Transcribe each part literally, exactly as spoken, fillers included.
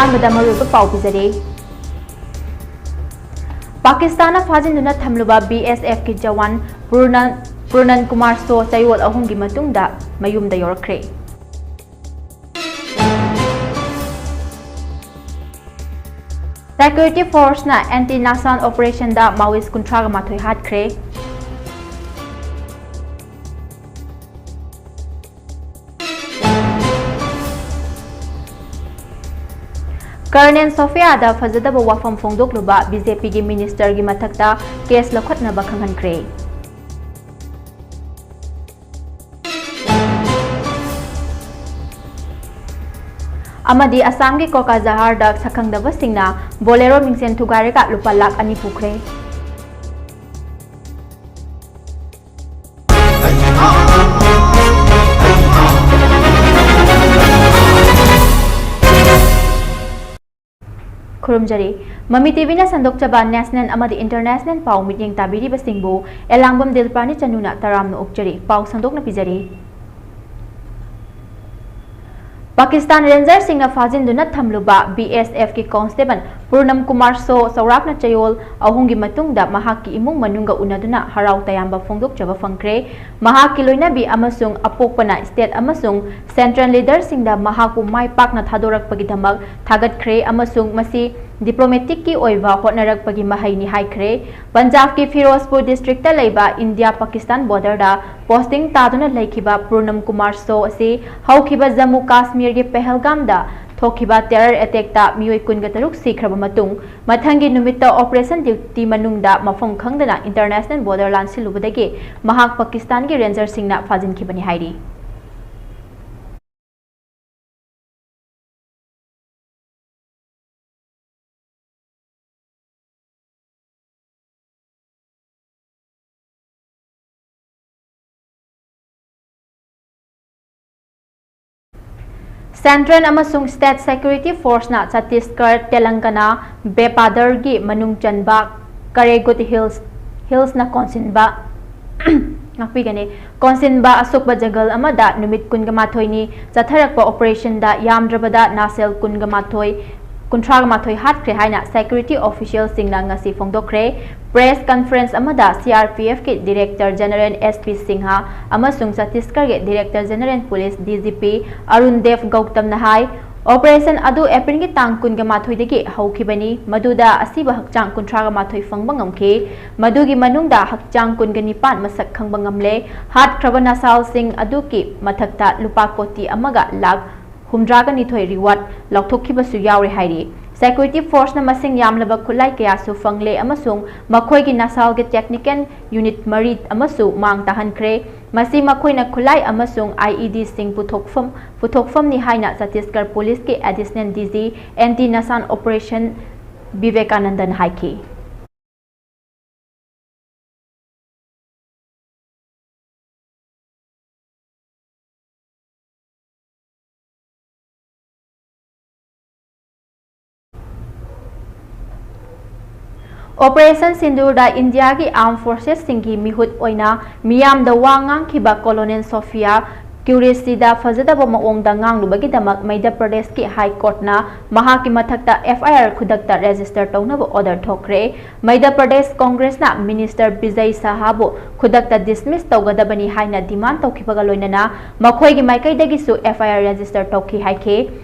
ꯑꯍꯥꯟꯕꯗ ꯃꯔꯨꯑꯣꯏꯕ ꯄꯥꯎ ꯄꯤꯖꯔꯤ꯫ ꯄꯥꯀꯤꯁꯇꯥꯟꯅ ꯐꯥꯖꯤꯟꯗꯨꯅ ꯊꯝꯂꯨꯕ BSFꯀꯤ ꯖꯋꯥꯟ ꯄꯨꯔꯅꯟ, ꯄꯨꯔꯅꯟ ꯀꯨꯃꯥꯔ ꯁꯣ ꯆꯌꯣꯜ ꯑꯍꯨꯝꯒꯤ ꯃꯇꯨꯡꯗ ꯃꯌꯨꯝꯗ ꯌꯧꯔꯛꯈ꯭ꯔꯦ꯫ Security Forceꯅ Anti Nasan Operationꯗ Maoist ꯀꯨꯟꯊ꯭ꯔꯥꯒ ꯃꯥꯊꯣꯏ ꯍꯥꯠꯈ꯭ꯔꯦ꯫ ꯀꯔꯅꯦꯜ ꯁꯣꯐꯤꯌꯥꯗ ꯐꯖꯗꯕ ꯋꯥꯐꯝ ꯐꯣꯡꯗꯣꯛꯂꯨꯕ BJPꯒꯤ ministerꯒꯤ ꯃꯊꯛꯇ case ꯂꯧꯈꯠꯅꯕ ꯈꯪꯍꯟꯈ꯭ꯔꯦ꯫ ꯑꯃꯗꯤ ꯑꯁꯥꯝꯒꯤ ꯀꯣꯀꯥꯖꯥꯍꯥꯔꯗ ꯁꯛꯈꯪꯗꯕꯁꯤꯡꯅ Bolero ꯃꯤꯡꯁꯦꯟ ꯊꯨꯒꯥꯏꯔꯒ ꯂꯨꯄꯥ ꯂꯥꯈ ꯑꯅꯤ ꯄꯨꯈ꯭ꯔꯦ꯫ ꯈꯨꯔꯨꯝꯖꯔꯤ꯫ ꯃꯃꯤ TVꯅ ꯁꯟꯗꯣꯛꯆꯕ national ꯑꯃꯗꯤ international ꯄꯥꯎ ꯃꯤꯠꯌꯦꯡ ꯇꯥꯕꯤꯔꯤꯕꯁꯤꯡꯕꯨ ꯑꯦꯂꯥꯡꯕꯝ ꯗꯤꯜꯄ꯭ꯔꯥꯅꯤ ꯆꯅꯨꯅ ꯇꯔꯥꯝꯅ ꯑꯣꯛꯆꯔꯤ꯫ ꯄꯥꯎ ꯁꯟꯗꯣꯛꯅ ꯄꯤꯖꯔꯤ꯫ ꯄꯥꯀꯤꯁꯇꯥꯟ ꯔꯦꯟꯖꯔꯁꯤꯡꯅ ꯐꯥꯖꯤꯟꯗꯨꯅ ꯊꯝꯂꯨꯕ BSFꯀꯤ constable ꯄꯨꯔꯅꯝ ꯀꯨꯃꯥꯔ ꯁꯣ ꯆꯥꯎꯔꯥꯛꯅ ꯆꯌꯣꯜ ꯑꯍꯨꯝꯒꯤ ꯃꯇꯨꯡꯗ ꯃꯍꯥꯛꯀꯤ ꯏꯃꯨꯡ ꯃꯅꯨꯡꯒ ꯎꯅꯗꯨꯅ ꯍꯔꯥꯎ ꯇꯌꯥꯝꯕ ꯐꯣꯡꯗꯣꯛꯆꯕ ꯐꯪꯈ꯭ꯔꯦ꯫ ꯃꯍꯥꯛꯀꯤ ꯂꯣꯏꯅꯕꯤ ꯑꯃꯁꯨꯡ ꯑꯄꯣꯛꯄꯅ state ꯑꯃꯁꯨꯡ central leaderꯁꯤꯡꯗ ꯃꯍꯥꯛꯄꯨ ꯃꯥꯏ ꯄꯥꯛꯅ ꯊꯥꯗꯣꯔꯛꯄꯒꯤꯗꯃꯛ ꯊꯥꯒꯠꯈ꯭ꯔꯦ ꯑꯃꯁꯨꯡ ꯃꯁꯤ diplomaticꯀꯤ ꯑꯣꯏꯕ ꯍꯣꯠꯅꯔꯛꯄꯒꯤ ꯃꯍꯩꯅꯤ ꯍꯥꯏꯈ꯭ꯔꯦ꯫ ꯄꯟꯖꯥꯕꯀꯤ ꯐꯤꯔꯣꯖꯄꯨꯔ districtꯇ ꯂꯩꯕ ꯏꯟꯗꯤꯌꯥ ꯄꯥꯀꯤꯁꯇꯥꯟ borderꯗ posting ꯇꯥꯗꯨꯅ ꯂꯩꯈꯤꯕ ꯄꯨꯔꯅꯝ ꯀꯨꯃꯥꯔ ꯁꯣ ꯑꯁꯤ ꯍꯧꯈꯤꯕ ꯖꯝꯃꯨ ꯀꯥꯁꯃꯤꯔꯒꯤ ꯄꯍꯜꯒꯥꯝꯗ ꯊꯣꯛꯈꯤꯕ terror attackꯇ ꯃꯤꯑꯣꯏ ꯀꯨꯟꯒ ꯇꯔꯨꯛ ꯁꯤꯈ꯭ꯔꯕ ꯃꯇꯨꯡ, ꯃꯊꯪꯒꯤ ꯅꯨꯃꯤꯠꯇ operation duty ꯃꯅꯨꯡꯗ ꯃꯐꯝ ꯈꯪꯗꯅ international border ꯂꯥꯟꯁꯤꯜꯂꯨꯕꯗꯒꯤ ꯃꯍꯥꯛ ꯄꯥꯀꯤꯁꯇꯥꯟꯒꯤ ꯔꯦꯟꯖꯔꯁꯤꯡꯅ ꯐꯥꯖꯤꯟꯈꯤꯕꯅꯤ ꯍꯥꯏꯔꯤ꯫ Central ꯑꯃꯁꯨꯡ state security forceꯅ ꯆꯇꯤꯁꯒꯔ, ꯇꯦꯂꯪꯒꯅꯥ, ꯕꯦꯄꯥꯗꯔꯒꯤ ꯃꯅꯨꯡ ꯆꯟꯕ ꯀꯔꯦꯒꯨꯠ ꯍꯤꯜꯁ, ꯍꯤꯜꯁꯅ ꯀꯣꯟꯁꯤꯟꯕ ꯉꯥꯛꯄꯤꯒꯅꯤ꯫ ꯀꯣꯟꯁꯤꯟꯕ ꯑꯁꯣꯛꯄ ꯖꯪꯒꯜ ꯑꯃꯗ ꯅꯨꯃꯤꯠ ꯀꯨꯟꯒ ꯃꯥꯊꯣꯏꯅꯤ ꯆꯠꯊꯔꯛꯄ operation ꯗ ꯌꯥꯝꯗ꯭ꯔꯕꯗ ꯅꯥꯁꯦꯜ ꯀꯨꯟꯒ ꯃꯥꯊꯣꯏ, ꯀꯨꯟꯊ꯭ꯔꯥꯒ ꯃꯥꯊꯣꯏ ꯍꯥꯠꯈ꯭ꯔꯦ ꯍꯥꯏꯅ security official ꯁꯤꯡꯅ ꯉꯁꯤ ꯐꯣꯡꯗꯣꯛꯈ꯭ꯔꯦ꯫ Press conference ꯑꯃꯗ C R P F ꯀꯤ Director General S P Singh ꯑꯃꯁꯨꯡ ꯆꯇꯤꯁꯒꯔꯒꯤ Director General Police D G P Arun ꯗꯦꯕ ꯒꯧꯇꯝꯅ ꯍꯥꯏ, operation ꯑꯗꯨ April ꯒꯤ ꯇꯥꯡ ꯀꯨꯟꯒ ꯃꯥꯊꯣꯏꯗꯒꯤ ꯍꯧꯈꯤꯕꯅꯤ, ꯃꯗꯨꯗ ꯑꯁꯤꯕ ꯍꯛꯆꯥꯡ ꯀꯨꯟꯊ꯭ꯔꯥꯒ ꯃꯥꯊꯣꯏ ꯐꯪꯕ ꯉꯝꯈꯤ꯫ ꯃꯗꯨꯒꯤ ꯃꯅꯨꯡꯗ ꯍꯛꯆꯥꯡ ꯀꯨꯟꯒ ꯅꯤꯄꯥꯟ ꯃꯁꯛ ꯈꯪꯕ ꯉꯝꯂꯦ꯫ ꯍꯥꯠꯈ꯭ꯔꯕ ꯅꯥꯁꯥꯜꯁꯤꯡ ꯑꯗꯨꯒꯤ ꯃꯊꯛꯇ ꯂꯨꯄꯥ ꯀꯣꯇꯤ ꯑꯃꯒ ꯂꯥꯈ ꯍꯨꯝꯗ꯭ꯔꯥꯒ ꯅꯤꯊꯣꯏ reward ꯂꯥꯎꯊꯣꯛꯈꯤꯕꯁꯨ ꯌꯥꯎꯔꯦ ꯍꯥꯏꯔꯤ꯫ Security force ꯅ ꯃꯁꯤꯡ ꯌꯥꯝꯂꯕ ꯈꯨꯠꯂꯥꯏ ꯀꯌꯥꯁꯨ ꯐꯪꯂꯦ ꯑꯃꯁꯨꯡ ꯃꯈꯣꯏꯒꯤ ꯅꯥꯁꯥꯜꯒꯤ technical unit ꯃꯔꯤ ꯑꯃꯁꯨ ꯃꯥꯡ ꯇꯥꯍꯟꯈ꯭ꯔꯦ꯫ ꯃꯁꯤ ꯃꯈꯣꯏꯅ ꯈꯨꯠꯂꯥꯏ ꯑꯃꯁꯨꯡ I E D ꯁꯤꯡ ꯄꯨꯊꯣꯛꯐꯝ, ꯄꯨꯊꯣꯛꯐꯝꯅꯤ ꯍꯥꯏꯅ ꯆꯇꯤꯁꯒꯔ Police ꯀꯤ Additional D G Anti Nasal Operation ꯕꯤꯕꯦꯀꯥꯅꯟꯗꯟ ꯍꯥꯏꯈꯤ꯫ Operation ꯁꯤꯟꯗꯨꯔꯗ ꯏꯟꯗꯤꯌꯥꯒꯤ armed forces ꯁꯤꯡꯒꯤ ꯃꯤꯍꯨꯠ ꯑꯣꯏꯅ ꯃꯤꯌꯥꯝꯗ ꯋꯥ ꯉꯥꯡꯈꯤꯕ Colonel Sophia Qureshi ꯗ ꯐꯖꯗꯕ ꯃꯑꯣꯡꯗ ꯉꯥꯡꯂꯨꯕꯒꯤꯗꯃꯛ ꯃꯙ꯭ꯌ ꯄ꯭ꯔꯗꯦꯁꯀꯤ High Court ꯅ ꯃꯍꯥꯛꯀꯤ ꯃꯊꯛꯇ F I R ꯈꯨꯗꯛꯇ register ꯇꯧꯅꯕ order ꯊꯣꯛꯈ꯭ꯔꯦ꯫ ꯃꯙ꯭ꯌ ꯄ꯭ꯔꯗꯦꯁ ꯀꯣꯡꯒ꯭ꯔꯦꯁꯅ Minister ꯕꯤꯖꯌ ꯁꯍꯥꯕꯨ ꯈꯨꯗꯛꯇ dismiss ꯇꯧꯒꯗꯕꯅꯤ ꯍꯥꯏꯅ demand ꯇꯧꯈꯤꯕꯒ ꯂꯣꯏꯅꯅ ꯃꯈꯣꯏꯒꯤ ꯃꯥꯏꯀꯩꯗꯒꯤꯁꯨ F I R register ꯇꯧꯈꯤ ꯍꯥꯏꯈꯤ꯫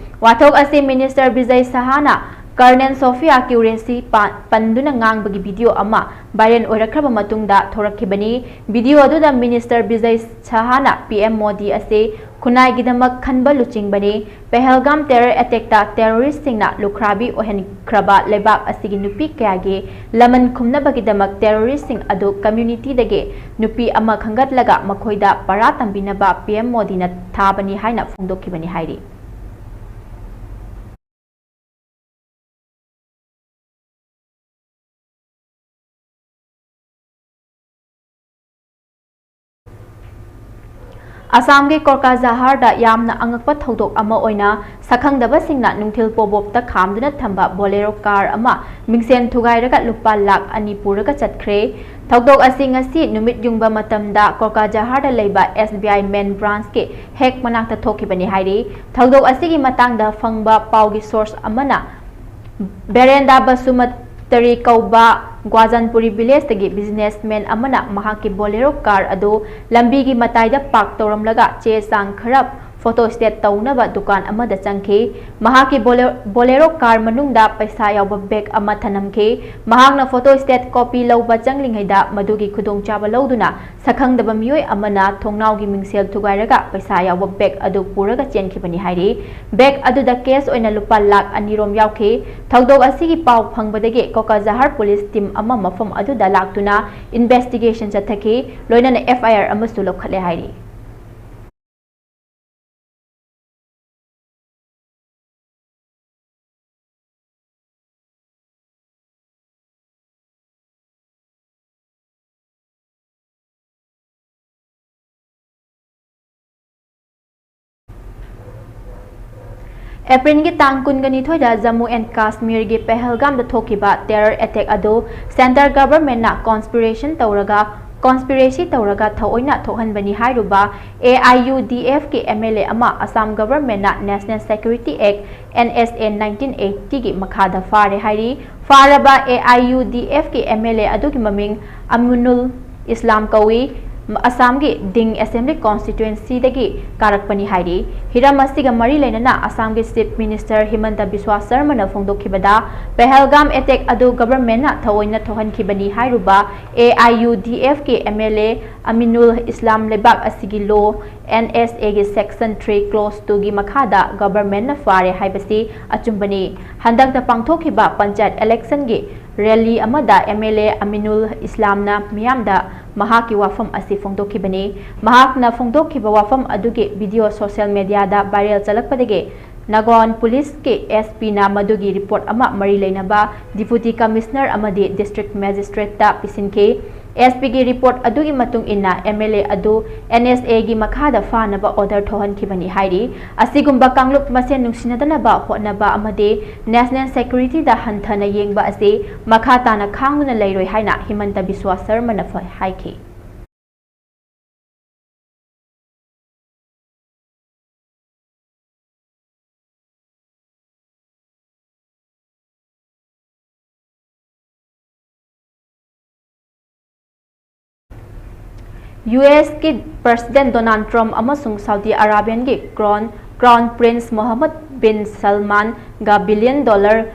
ꯋꯥꯊꯣꯛ ꯑꯁꯤ Minister Bijay ꯁꯍꯥꯅ Colonel Sophia Qureshi ꯄꯥ-, ꯄꯟꯗꯨꯅ ꯉꯥꯡꯕꯒꯤ video ꯑꯃ viral ꯑꯣꯏꯔꯛꯈ꯭ꯔꯕ ꯃꯇꯨꯡꯗ ꯊꯣꯔꯛꯈꯤꯕꯅꯤ꯫ Video ꯑꯗꯨꯗ Minister Bijay ꯁꯍꯥꯅ P M Modi ꯑꯁꯤ ꯈꯨꯟꯅꯥꯏꯒꯤꯗꯃꯛ ꯈꯟꯕ ꯂꯨꯆꯤꯡꯕꯅꯤ꯫ ꯄꯍꯜꯒꯥꯝ terror attack ꯇ terrorist ꯁꯤꯡꯅ ꯂꯨꯈ꯭ꯔꯥꯕꯤ ꯑꯣꯏꯍꯟꯈ꯭ꯔꯕ ꯂꯩꯕꯥꯛ ꯑꯁꯤꯒꯤ ꯅꯨꯄꯤ ꯀꯌꯥꯒꯤ ꯂꯃꯟ ꯈꯨꯝꯅꯕꯒꯤꯗꯃꯛ terrorist ꯁꯤꯡ ꯑꯗꯨ community ꯗꯒꯤ ꯅꯨꯄꯤ ꯑꯃ ꯈꯟꯒꯠꯂꯒ ꯃꯈꯣꯏꯗ ꯄꯔꯥ ꯇꯝꯕꯤꯅꯕ P M ꯃꯣꯗꯤꯅ ꯊꯥꯕꯅꯤ ꯍꯥꯏꯅ ꯐꯣꯡꯗꯣꯛꯈꯤꯕꯅꯤ ꯍꯥꯏꯔꯤ꯫ ꯑꯁꯥꯝꯒꯤ ꯀꯣꯀ꯭ꯔꯥꯖꯥꯍꯥꯔꯗ ꯌꯥꯝꯅ ꯑꯉꯛꯄ ꯊꯧꯗꯣꯛ ꯑꯃ ꯑꯣꯏꯅ ꯁꯛꯈꯪꯗꯕꯁꯤꯡꯅ ꯅꯨꯡꯊꯤꯜ ꯄꯣꯕꯣꯞꯇ ꯈꯥꯝꯗꯨꯅ ꯊꯝꯕ Bolero car ꯑꯃ ꯃꯤꯡꯁꯦꯟ ꯊꯨꯒꯥꯏꯔꯒ ꯂꯨꯄꯥ ꯂꯥꯈ ꯑꯅꯤ ꯄꯨꯔꯒ ꯆꯠꯈ꯭ꯔꯦ꯫ ꯊꯧꯗꯣꯛ ꯑꯁꯤ ꯉꯁꯤ ꯅꯨꯃꯤꯠ ꯌꯨꯡꯕ ꯃꯇꯝꯗ ꯀꯣꯀꯥꯖꯍꯥꯔꯗ ꯂꯩꯕ S B I main branchꯀꯤ ꯍꯦꯛ ꯃꯅꯥꯛꯇ ꯊꯣꯛꯈꯤꯕꯅꯤ ꯍꯥꯏꯔꯤ꯫ ꯊꯧꯗꯣꯛ ꯑꯁꯤꯒꯤ ꯃꯇꯥꯡꯗ ꯐꯪꯕ ꯄꯥꯎꯒꯤ source ꯑꯃꯅ ꯕꯦꯔꯦꯟꯗꯥ ꯕꯁꯨꯃꯇꯔꯤ ꯀꯧꯕ ꯒ꯭ꯋꯥꯖꯟꯄꯨꯔꯤ villageꯇꯒꯤ businessman ꯑꯃꯅ ꯃꯍꯥꯛꯀꯤ Bolero car ꯑꯗꯨ ꯂꯝꯕꯤꯒꯤ ꯃꯇꯥꯏꯗ park ꯇꯧꯔꯝꯂꯒ ꯆꯦ ꯆꯥꯡ ꯈꯔ photostat ꯇꯧꯅꯕ ꯗꯨꯀꯥꯟ ꯑꯃꯗ ꯆꯪꯈꯤ꯫ ꯃꯍꯥꯛꯀꯤ Bole-, Bolero car ꯃꯅꯨꯡꯗ ꯄꯩꯁꯥ ꯌꯥꯎꯕ bag ꯑꯃ ꯊꯅꯝꯈꯤ꯫ ꯃꯍꯥꯛꯅ photostat copy ꯂꯧꯕ ꯆꯪꯂꯤꯉꯩꯗ ꯃꯗꯨꯒꯤ ꯈꯨꯗꯣꯡꯆꯥꯕ ꯂꯧꯗꯨꯅ ꯁꯛꯈꯪꯗꯕ ꯃꯤꯑꯣꯏ ꯑꯃꯅ ꯊꯣꯡꯅꯥꯎꯒꯤ ꯃꯤꯡꯁꯦꯜ ꯊꯨꯒꯥꯏꯔꯒ ꯄꯩꯁꯥ ꯌꯥꯎꯕ bag ꯑꯗꯨ ꯄꯨꯔꯒ ꯆꯦꯟꯈꯤꯕꯅꯤ ꯍꯥꯏꯔꯤ꯫ Bag ꯑꯗꯨꯗ cash ꯑꯣꯏꯅ ꯂꯨꯄꯥ ꯂꯥꯈ ꯑꯅꯤ ꯔꯣꯝ ꯌꯥꯎꯈꯤ꯫ ꯊꯧꯗꯣꯛ ꯑꯁꯤꯒꯤ ꯄꯥꯎ ꯐꯪꯕꯗꯒꯤ ꯀꯣꯀꯥꯖꯍꯥꯔ police team ꯑꯃ ꯃꯐꯝ ꯑꯗꯨꯗ ꯂꯥꯛꯇꯨꯅ investigation ꯆꯠꯊꯈꯤ, ꯂꯣꯏꯅꯅ F I R ꯑꯃꯁꯨ ꯂꯧꯈꯠꯂꯦ ꯍꯥꯏꯔꯤ꯫ ꯑꯦꯄ꯭ꯔꯤꯜꯒꯤ ꯇꯥꯡ ꯀꯨꯟꯒ ꯅꯤꯊꯣꯏꯗ ꯖꯝꯃꯨ ꯑꯦꯟ ꯀꯥꯁꯃꯤꯔꯒꯤ ꯄꯦꯍꯜꯒꯥꯝꯗ ꯊꯣꯛꯈꯤꯕ terror attack ꯑꯗꯨ centre governmentꯅ conspiration ꯇꯧꯔꯒ, conspiracy ꯇꯧꯔꯒ ꯊꯑꯣꯏꯅ ꯊꯣꯛꯍꯟꯕꯅꯤ ꯍꯥꯏꯔꯨꯕ A I U D Fꯀꯤ M L A ꯑꯃ Assam governmentꯅ National Security Act, N S A, nineteen eightyꯒꯤ ꯃꯈꯥꯗ ꯐꯥꯔꯦ ꯍꯥꯏꯔꯤ꯫ ꯐꯥꯔꯕ A I U D Fꯀꯤ M L A ꯑꯗꯨꯒꯤ ꯃꯃꯤꯡ ꯑꯃꯤꯅꯨꯜ ꯏꯁꯂꯥꯝ ꯀꯧꯏ꯫ ꯑꯁꯥꯝꯒꯤ ꯗꯤꯡ Assembly Constituencyꯗꯒꯤ ꯀꯥꯔꯛꯄꯅꯤ ꯍꯥꯏꯔꯤ꯫ ꯍꯤꯔꯝ ꯑꯁꯤꯒ ꯃꯔꯤ ꯂꯩꯅꯅ ꯑꯁꯥꯝꯒꯤ Chief Minister ꯍꯤꯃꯟꯇ ꯕꯤꯁ꯭ꯋꯥ ꯁꯔꯃꯅ ꯐꯣꯡꯗꯣꯛꯈꯤꯕꯗ, ꯄꯦꯍꯜꯒꯥꯝ attack ꯑꯗꯨ governmentꯅ ꯊꯑꯣꯏꯅ ꯊꯣꯛꯍꯟꯈꯤꯕꯅꯤ ꯍꯥꯏꯔꯨꯕ A I U D Fꯀꯤ M L A ꯑꯃꯤꯅꯨꯜ ꯏꯁꯂꯥꯝ ꯂꯩꯕꯥꯛ ꯑꯁꯤꯒꯤ law, N S Aꯒꯤ section three clause twoꯒꯤ ꯃꯈꯥꯗ governmentꯅ ꯐꯥꯔꯦ ꯍꯥꯏꯕꯁꯤ ꯑꯆꯨꯝꯕꯅꯤ꯫ ꯍꯟꯗꯛꯇ ꯄꯥꯡꯊꯣꯛꯈꯤꯕ ꯄꯟꯆꯥꯌꯠ electionꯒꯤ rally ꯑꯃꯗ M L A ꯑꯃꯤꯅꯨꯜ ꯏꯁꯂꯥꯝꯅ ꯃꯤꯌꯥꯝꯗ ꯃꯍꯥꯛꯀꯤ ꯋꯥꯐꯝ ꯑꯁꯤ ꯐꯣꯡꯗꯣꯛꯈꯤꯕꯅꯤ꯫ ꯃꯍꯥꯛꯅ ꯐꯣꯡꯗꯣꯛꯈꯤꯕ ꯋꯥꯐꯝ ꯑꯗꯨꯒꯤ video social mediaꯗ viral ꯆꯠꯂꯛꯄꯗꯒꯤ ꯅꯥꯒꯥꯎꯟ policeꯀꯤ S Pꯅ ꯃꯗꯨꯒꯤ report ꯑꯃ ꯃꯔꯤ ꯂꯩꯅꯕ Deputy Commissioner ꯑꯃꯗꯤ District Magistrateꯇ ꯄꯤꯁꯤꯟꯈꯤ꯫ ꯑꯦꯁ ꯄꯤꯒꯤ ꯔꯤꯄꯣꯔꯠ ꯑꯗꯨꯒꯤ ꯃꯇꯨꯡ ꯏꯟꯅ, ꯑꯦꯝ ꯑꯦꯜ ꯑꯦ ꯑꯗꯨ ꯑꯦꯟ ꯑꯦꯁ ꯑꯦꯒꯤ ꯃꯈꯥꯗ ꯐꯥꯅꯕ ꯑꯣꯔꯗꯔ ꯊꯣꯛꯍꯟꯈꯤꯕꯅꯤ ꯍꯥꯏꯔꯤ꯫ ꯑꯁꯤꯒꯨꯝꯕ ꯀꯥꯡꯂꯨꯞ ꯃꯁꯦꯟ ꯅꯨꯡꯁꯤꯅꯗꯅꯕ ꯍꯣꯠꯅꯕ ꯑꯃꯗꯤ ꯅꯦꯁꯅꯦꯜ ꯁꯦꯀ꯭ꯌꯨꯔꯤꯇꯤꯗ ꯍꯟꯊꯅ ꯌꯦꯡꯕ ꯑꯁꯤ ꯃꯈꯥ ꯇꯥꯅ ꯈꯥꯡꯗꯨꯅ ꯂꯩꯔꯣꯏ ꯍꯥꯏꯅ ꯍꯤꯃꯟꯇ ꯕꯤꯁ꯭ꯋꯥ ꯁꯔꯃꯅ ꯐ-, ꯍꯥꯏꯈꯤ꯫ ꯌꯨ ꯑꯦꯁꯀꯤ ꯄ꯭ꯔꯁꯤꯗꯦꯟ ꯗꯣꯅꯥꯜꯗ ꯇ꯭ꯔꯝꯞ ꯑꯃꯁꯨꯡ ꯁꯥꯎꯗꯤ ꯑꯔꯥꯕꯤꯌꯥꯟꯒꯤ crown, crown prince Mohammad bin ꯁꯜꯃꯥꯟꯒ ꯕꯤꯂꯤꯌꯟ ꯗꯣꯂꯔ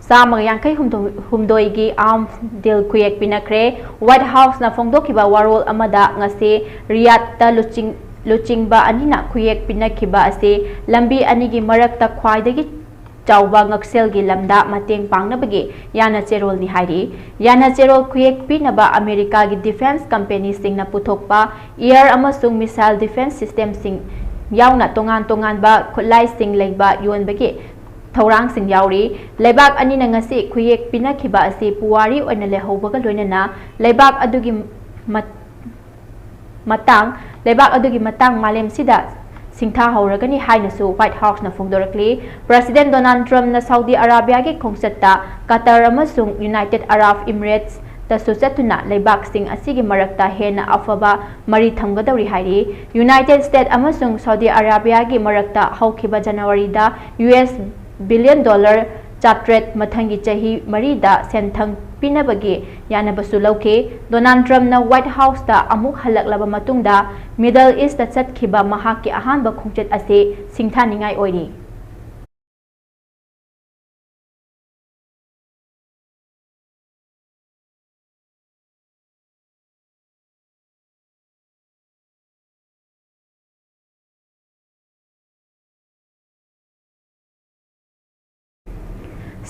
ꯆꯥꯝꯃꯒ ꯌꯥꯡꯈꯩ ꯍꯨꯝꯗꯣꯏꯒꯤ ꯑꯥꯔꯝꯁ ꯗꯤꯜ ꯈꯨꯌꯦꯛ ꯄꯤꯅꯈ꯭ꯔꯦ꯫ ꯋꯥꯏꯠ ꯍꯥꯎꯁꯅ ꯐꯣꯡꯗꯣꯛꯈꯤꯕ ꯋꯥꯔꯣꯜ ꯑꯃꯗ, ꯉꯁꯤ ꯔꯤꯌꯥꯗꯇ ꯂꯨꯆꯤꯡ-, ꯂꯨꯆꯤꯡꯕ ꯑꯅꯤꯅ ꯈꯨꯌꯦꯛ ꯄꯤꯅꯈꯤꯕ ꯑꯁꯤ ꯂꯝꯕꯤ ꯑꯅꯤꯒꯤ ꯃꯔꯛꯇ ꯈ꯭ꯋꯥꯏꯗꯒꯤ ꯆꯥꯎꯕ ꯉꯛꯁꯦꯜꯒꯤ ꯂꯝꯗ ꯃꯇꯦꯡ ꯄꯥꯡꯅꯕꯒꯤ ꯌꯥꯅꯆꯦꯔꯣꯜꯅꯤ ꯍꯥꯏꯔꯤ꯫ ꯌꯥꯅꯆꯦꯔꯣꯜ ꯈꯨꯌꯦꯛ ꯄꯤꯅꯕ ꯑꯃꯦꯔꯤꯀꯥꯒꯤ ꯗꯤꯐꯦꯟꯁ ꯀꯝꯄꯦꯅꯤꯁꯤꯡꯅ ꯄꯨꯊꯣꯛꯄ ꯏꯌꯥꯔ ꯑꯃꯁꯨꯡ ꯃꯤꯁꯥꯏꯜ ꯗꯤꯐꯦꯟꯁ ꯁꯤꯁꯇꯦꯝꯁꯤꯡ ꯌꯥꯎꯅ ꯇꯣꯉꯥꯟ ꯇꯣꯉꯥꯟꯕ ꯈꯨꯠꯂꯥꯏꯁꯤꯡ ꯂꯩꯕ ꯌꯣꯟꯕꯒꯤ ꯊꯧꯔꯥꯡꯁꯤꯡ ꯌꯥꯎꯔꯤ꯫ ꯂꯩꯕꯥꯛ ꯑꯅꯤꯅ ꯉꯁꯤ ꯈꯨꯌꯦꯛ ꯄꯤꯅꯈꯤꯕ ꯑꯁꯤ ꯄꯨꯋꯥꯔꯤ ꯑꯣꯏꯅ ꯂꯩꯍꯧꯕꯒ ꯂꯣꯏꯅꯅ ꯂꯩꯕꯥꯛ ꯑꯗꯨꯒꯤ ꯃꯠ-, ꯃꯇꯥꯡ, ꯂꯩꯕꯥꯛ ꯑꯗꯨꯒꯤ ꯃꯇꯥꯡ ꯃꯥꯂꯦꯝꯁꯤꯗ ꯁꯤꯡꯊꯥꯍꯧꯔꯒꯅꯤ ꯍꯥꯏꯅꯁꯨ ꯋꯥꯏꯠ ꯍꯥꯎꯁꯅ ꯐꯣꯡꯗꯣꯔꯛꯂꯤ꯫ ꯄ꯭ꯔꯁꯤꯗꯦꯟ ꯗꯣꯅꯥꯜꯗ ꯇ꯭ꯔꯝꯞꯅ ꯁꯥꯎꯗꯤ ꯑꯔꯥꯕꯤꯌꯥꯒꯤ ꯈꯣꯡꯆꯠꯇ ꯀꯇꯔ ꯑꯃꯁꯨꯡ ꯌꯨꯅꯥꯏꯇꯦꯗ ꯑꯔꯥꯕ ꯏꯃꯤꯔꯦꯠꯁꯇꯁꯨ ꯆꯠꯇꯨꯅ ꯂꯩꯕꯥꯛꯁꯤꯡ ꯑꯁꯤꯒꯤ ꯃꯔꯛꯇ ꯍꯦꯟꯅ ꯑꯐꯕ ꯃꯔꯤ ꯊꯝꯒꯗꯧꯔꯤ ꯍꯥꯏꯔꯤ꯫ ꯌꯨꯅꯥꯏꯇꯦꯗ ꯁ꯭ꯇꯦꯠ ꯑꯃꯁꯨꯡ ꯁꯥꯎꯗꯤ ꯑꯔꯥꯕꯤꯌꯥꯒꯤ ꯃꯔꯛꯇ ꯍꯧꯈꯤꯕ ꯖꯅꯋꯥꯔꯤꯗ ꯌꯨ ꯑꯦꯁ ꯕꯤꯂꯤꯌꯟ ꯗꯣꯂꯔ ꯆꯥꯇ꯭ꯔꯦꯠ ꯃꯊꯪꯒꯤ ꯆꯍꯤ ꯃꯔꯤꯗ ꯁꯦꯟꯊꯪ ꯄꯤꯅꯕꯒꯤ ꯌꯥꯅꯕꯁꯨ ꯂꯧꯈꯤ꯫ ꯗꯣꯅꯥꯜꯗ ꯇ꯭ꯔꯝꯞꯅ ꯋꯥꯏꯠ ꯍꯥꯎꯁꯇ ꯑꯃꯨꯛ ꯍꯜꯂꯛꯂꯕ ꯃꯇꯨꯡꯗ ꯃꯤꯗꯜ ꯏꯁꯇ ꯆꯠꯈꯤꯕ ꯃꯍꯥꯛꯀꯤ ꯑꯍꯥꯟꯕ ꯈꯣꯡꯆꯠ ꯑꯁꯤ ꯁꯤꯡꯊꯥꯅꯤꯡꯉꯥꯏ ꯑꯣꯏꯔꯤ꯫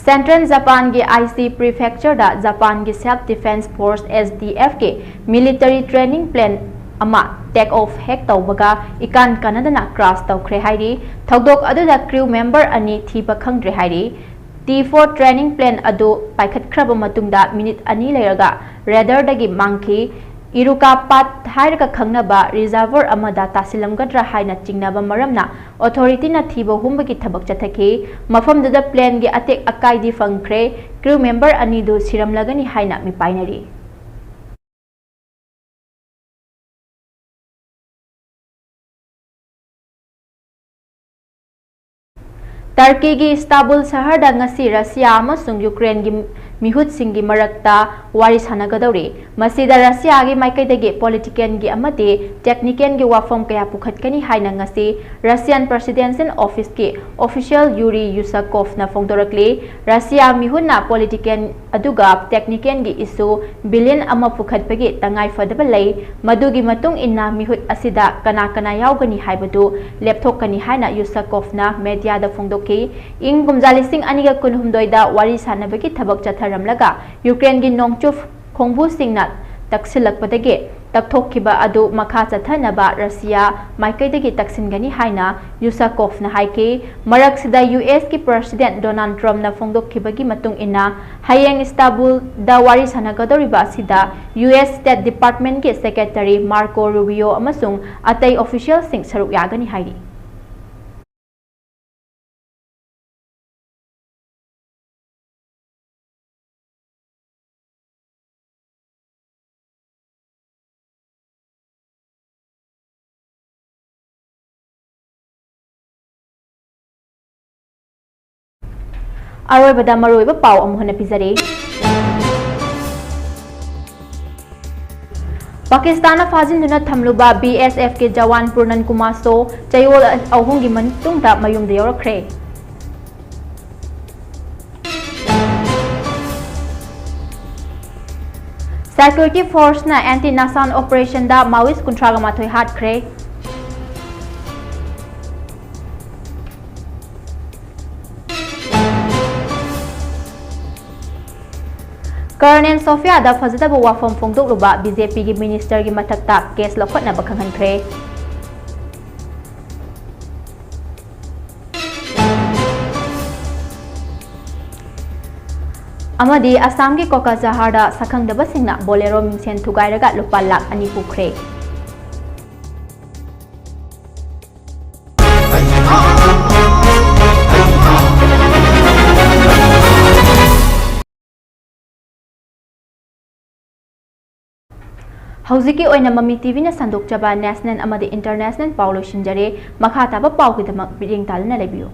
ꯁꯦꯟꯇ꯭ꯔꯦꯜ ꯖꯄꯥꯟꯒꯤ ꯑꯥꯏꯆꯤ ꯄ꯭ꯔꯤꯐꯦꯛꯆꯔꯗ ꯖꯄꯥꯟꯒꯤ self defence force, S D ꯑꯦꯐꯀꯤ ꯃꯤꯂꯤꯇꯔꯤ ꯇ꯭ꯔꯦꯅꯤꯡ ꯄ꯭ꯂꯦꯟ ꯑꯃ ꯇꯦꯛ ꯑꯣꯐ ꯍꯦꯛ ꯇꯧꯕꯒ ꯏꯀꯥꯟ ꯀꯥꯟꯅꯗꯅ ꯀ꯭ꯔꯥꯁ ꯇꯧꯈ꯭ꯔꯦ ꯍꯥꯏꯔꯤ꯫ ꯊꯧꯗꯣꯛ ꯑꯗꯨꯗ ꯀ꯭ꯔꯤꯎ ꯃꯦꯝꯕꯔ ꯑꯅꯤ ꯊꯤꯕ ꯈꯪꯗ꯭ꯔꯦ ꯍꯥꯏꯔꯤ꯫ ꯇꯤ ꯐꯣꯔ ꯇ꯭ꯔꯦꯅꯤꯡ ꯄ꯭ꯂꯦꯟ ꯑꯗꯨ ꯄꯥꯏꯈꯠꯈ꯭ꯔꯕ ꯃꯇꯨꯡꯗ ꯃꯤꯅꯤꯠ ꯑꯅꯤ ꯂꯩꯔꯒ ꯔꯦꯗꯥꯔꯗꯒꯤ ꯃꯥꯡꯈꯤ꯫ ꯏꯔꯨꯀꯥ ꯄꯥꯠ ꯍꯥꯏꯔꯒ ꯈꯪꯅꯕ ꯔꯤꯖꯔꯚꯔ ꯑꯃꯗ ꯇꯥꯁꯤꯜꯂꯝꯒꯗ꯭ꯔꯥ ꯍꯥꯏꯅ ꯆꯤꯡꯅꯕ ꯃꯔꯝꯅ ꯑꯣꯊꯣꯔꯤꯇꯤꯅ ꯊꯤꯕ ꯍꯨꯝꯕꯒꯤ ꯊꯕꯛ ꯆꯠꯊꯈꯤ꯫ ꯃꯐꯝꯗꯨꯗ ꯄ꯭ꯂꯦꯟꯒꯤ ꯑꯇꯦꯛ ꯑꯀꯥꯏꯗꯤ ꯐꯪꯈ꯭ꯔꯦ꯫ ꯀ꯭ꯔꯨ ꯃꯦꯝꯕꯔ ꯑꯅꯤꯗꯨ ꯁꯤꯔꯝꯂꯒꯅꯤ ꯍꯥꯏꯅ ꯃꯤꯄꯥꯏꯅꯔꯤ꯫ ꯇꯔꯀꯤꯒꯤ ꯏꯁꯇꯥꯕꯨꯜ ꯁꯍꯔꯗ ꯉꯁꯤ ꯔꯁꯤꯌꯥ ꯑꯃꯁꯨꯡ ꯌꯨꯀ꯭ꯔꯦꯟꯒꯤ ꯃꯤꯍꯨꯠꯁꯤꯡꯒꯤ ꯃꯔꯛꯇ ꯋꯥꯔꯤ ꯁꯥꯟꯅꯒꯗꯧꯔꯤ꯫ ꯃꯁꯤꯗ ꯔꯁꯤꯌꯥꯒꯤ ꯃꯥꯏꯀꯩꯗꯒꯤ ꯄꯣꯂꯤꯇꯤꯀꯦꯜꯒꯤ ꯑꯃꯗꯤ ꯇꯦꯛꯅꯤꯀꯦꯜꯒꯤ ꯋꯥꯐꯝ ꯀꯌꯥ ꯄꯨꯈꯠꯀꯅꯤ ꯍꯥꯏꯅ ꯉꯁꯤ ꯔꯁꯤꯌꯥꯟ ꯄ꯭ꯔꯦꯁꯤꯗꯦꯟꯁꯤꯌꯦꯜ ꯑꯣꯐꯤꯁꯀꯤ ꯑꯣꯐꯤꯁꯤꯌꯦꯜ ꯌꯨꯔꯤ ꯌꯨꯁꯥꯀꯣꯚꯅ ꯐꯣꯡꯗꯣꯔꯛꯂꯤ꯫ ꯔꯁꯤꯌꯥ ꯃꯤꯍꯨꯠꯅ ꯄꯣꯂꯤꯇꯤꯀꯦꯜ ꯑꯗꯨꯒ ꯇꯦꯛꯅꯤꯀꯦꯜꯒꯤ ꯏꯁꯨ ꯕꯤꯂꯤꯌꯟ ꯑꯃ ꯄꯨꯈꯠꯄꯒꯤ ꯇꯉꯥꯏ ꯐꯗꯕ ꯂꯩ꯫ ꯃꯗꯨꯒꯤ ꯃꯇꯨꯡ ꯏꯟꯅ ꯃꯤꯍꯨꯠ ꯑꯁꯤꯗ ꯀꯅꯥ ꯀꯅꯥ ꯌꯥꯎꯒꯅꯤ ꯍꯥꯏꯕꯗꯨ ꯂꯦꯞꯊꯣꯛꯀꯅꯤ ꯍꯥꯏꯅ ꯌꯨꯁꯥꯀꯣꯚꯅ ꯃꯦꯗꯤꯌꯥꯗ ꯐꯣꯡꯗꯣꯛꯈꯤ꯫ ꯏꯪ ꯀꯨꯝꯖꯥ ꯂꯤꯁꯤꯡ ꯑꯅꯤꯒ ꯀꯨꯟꯍꯨꯝꯗꯣꯏꯗ ꯋꯥꯔꯤ ꯁꯥꯟꯅꯕꯒꯤ ꯊꯕꯛ ꯆꯠꯊꯔꯝꯂꯒ ꯌꯨꯀ꯭ꯔꯦꯟꯒꯤ ꯅꯣꯡꯆꯨꯞ ꯈꯣꯡꯕꯨꯁꯤꯡꯅ ꯇꯛꯁꯤꯜꯂꯛꯄꯗꯒꯤ ꯇꯛꯊꯣꯛꯈꯤꯕ ꯑꯗꯨ ꯃꯈꯥ ꯆꯠꯊꯅꯕ ꯔꯁꯤꯌꯥ ꯃꯥꯏꯀꯩꯗꯒꯤ ꯇꯛꯁꯤꯟꯒꯅꯤ ꯍꯥꯏꯅ ꯌꯨꯁꯥꯀꯣꯚꯅ ꯍꯥꯏꯈꯤ꯫ ꯃꯔꯛꯁꯤꯗ ꯌꯨ ꯑꯦꯁꯀꯤ ꯄ꯭ꯔꯦꯁꯤꯗꯦꯟꯠ ꯗꯣꯅꯥꯜꯗ ꯇ꯭ꯔꯝꯞꯅ ꯐꯣꯡꯗꯣꯛꯈꯤꯕꯒꯤ ꯃꯇꯨꯡ ꯏꯟꯅ, ꯍꯌꯦꯡ ꯏꯁꯇꯥꯕꯨꯜꯗ ꯋꯥꯔꯤ ꯁꯥꯟꯅꯒꯗꯧꯔꯤꯕ ꯑꯁꯤꯗ ꯌꯨ ꯑꯦꯁ ꯁ꯭ꯇꯦꯠ ꯗꯤꯄꯥꯔꯠꯃꯦꯟꯠꯀꯤ ꯁꯦꯀ꯭ꯔꯦꯇꯔꯤ ꯃꯥꯔꯀꯣ ꯔꯨꯕꯤꯌꯣ ꯑꯃꯁꯨꯡ ꯑꯇꯩ ꯑꯣꯐꯤꯁꯤꯌꯦꯜꯁꯤꯡ ꯁꯔꯨꯛ ꯌꯥꯒꯅꯤ ꯍꯥꯏꯔꯤ꯫ ꯑꯔꯣꯏꯕꯗ ꯃꯔꯨꯑꯣꯏꯕ ꯄꯥꯎ ꯑꯃꯨꯛ ꯍꯟꯅ ꯄꯤꯖꯔꯤ꯫ ꯄꯥꯀꯤꯁꯇꯥꯟꯅ ꯐꯥꯖꯤꯟꯗꯨꯅ ꯊꯝꯂꯨꯕ ꯕꯤ ꯑꯦꯁ ꯑꯦꯐꯀꯤ ꯖꯋꯥꯟ ꯄꯨꯔꯅꯟ ꯀꯨꯃꯥꯔ ꯁꯣ ꯆꯌꯣꯜ ꯑꯍꯨꯝꯒꯤ ꯃꯇꯨꯡꯗ ꯃꯌꯨꯝꯗ ꯌꯧꯔꯛꯈ꯭ꯔꯦ꯫ ꯁꯦꯀ꯭ꯌꯨꯔꯤꯇꯤ ꯐꯣꯔꯁꯅ ꯑꯦꯟꯇꯤ ꯅꯥꯁꯥꯟ ꯑꯣꯄꯔꯦꯁꯟꯗ ꯃꯥꯋꯤꯁ ꯀꯨꯟꯊ꯭ꯔꯥꯒ ꯃꯥꯊꯣꯏ ꯍꯥꯠꯈ꯭ꯔꯦ꯫ ꯀꯔꯅꯦꯜ ꯁꯣꯐꯤꯌꯥꯗ ꯐꯖꯗꯕ ꯋꯥꯐꯝ ꯐꯣꯡꯗꯣꯛꯂꯨꯕ ꯕꯤ ꯖꯦ ꯄꯤꯒꯤ ꯃꯤꯅꯤꯁꯇꯔꯒꯤ ꯃꯊꯛꯇ ꯀꯦꯁ ꯂꯧꯈꯠꯅꯕ ꯈꯪꯍꯟꯈ꯭ꯔꯦ꯫ ꯑꯃꯗꯤ ꯑꯁꯥꯝꯒꯤ ꯀꯣꯀꯥꯖꯥꯍꯥꯔꯗ ꯁꯛꯈꯪꯗꯕꯁꯤꯡꯅ ꯕꯣꯂꯦꯔꯣ ꯃꯤꯡꯁꯦꯟ ꯊꯨꯒꯥꯏꯔꯒ ꯂꯨꯄꯥ ꯂꯥꯈ ꯑꯅꯤ ꯄꯨꯈ꯭ꯔꯦ꯫ ꯍꯧꯖꯤꯛꯀꯤ ꯑꯣꯏꯅ ꯃꯃꯤ ꯇꯤꯚꯤꯅ ꯁꯟꯗꯣꯛꯆꯕ ꯅꯦꯁꯅꯦꯜ ꯑꯃꯗꯤ ꯏꯟꯇꯔꯅꯦꯁꯅꯦꯜ ꯄꯥꯎ ꯂꯣꯏꯁꯤꯟꯖꯔꯦ꯫ ꯃꯈꯥ ꯇꯥꯕ ꯄꯥꯎꯒꯤꯗꯃꯛ ꯃꯤꯠꯌꯦꯡ ꯇꯥꯗꯨꯅ ꯂꯩꯕꯤꯌꯨ꯫